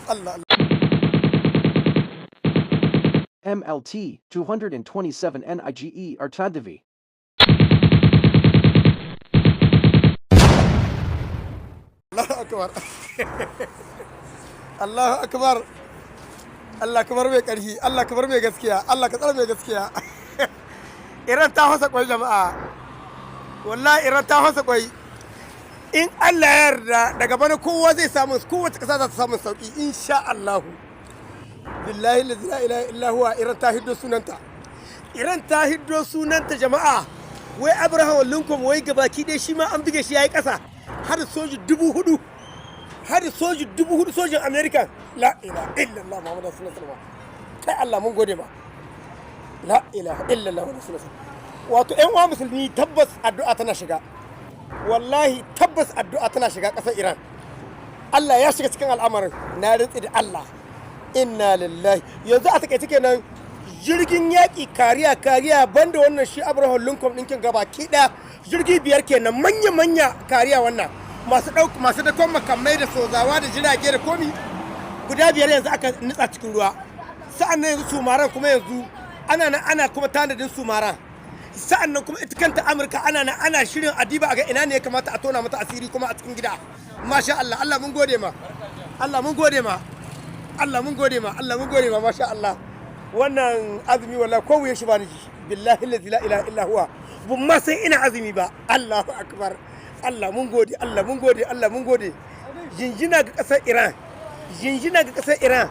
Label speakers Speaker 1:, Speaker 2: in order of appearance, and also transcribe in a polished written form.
Speaker 1: Allah.
Speaker 2: MLT 227 NIGE Artadavi.
Speaker 1: Allahu akbar. Allahu akbar. Allah kamar mai karfi, Allah kamar mai gaskiya, Allah ka tsara mai gaskiya. Iran ta hasa kwai, jama'a. Wallahi Iran ta hasa kwai. In Allah ya yarda, daga bana kowa zai samu, kowace kasa za ta samu sauki insha Allah. Billahi la ilaha illa huwa, Iran ta hiddo sunanta. Iran ta hiddo sunanta, jama'a. Wai Abraham Lincoln wai gabaki dai shi ma an buge shi yayi kasa. Har soji 4000, har soji 4000, sojin America. La ilaha illallah Muhammadu sallallahu alaihi wasallam. Kai Allah, mun gode ma. La ilaha illallah Muhammadu sallallahu alaihi. Wato ƴan uwa musulmi, tabbas addu'a tana shiga. Wallahi tabbas addu'a tana shiga ƙasar Iran. Allah ya shiga cikin al'amarin, na rantsi da Allah. Inna lillahi. Yanzu a takaice kenan, jirgin yaƙi carrier carrier, banda wannan shi Abraham Lincoln ɗinkin, gaba ki ɗaya jirgi biyar kenan, manya-manya carrier, wannan masu ɗauk, masu dakon makamai da sozawa da jirage da komi, guda biyar yanzu aka nutsa cikin ruwa. Sa'an nan yanzu sous-marin kuma, yanzu ana nan ana kuma tanadin sous-marin. Sa'an nan kuma ita kanta Amurka ana nan ana shirin adiba a ga ina ne ya kamata a tona mata asiri kuma a cikin gida. Masha Allah, Allah mun gode ma, Allah mun gode ma, Allah mun gode ma, Allah mun gode ma. Masha Allah, wannan azumi wallahi ko wuya shi ba ni ji. Billahi allazi la ilaha illa huwa, bun ma san ina azumi ba. Allahu akbar. Allah mun gode, Allah mun gode, Allah mun gode. Jinjina ga kasar Iran, jinjina ga kasar Iran.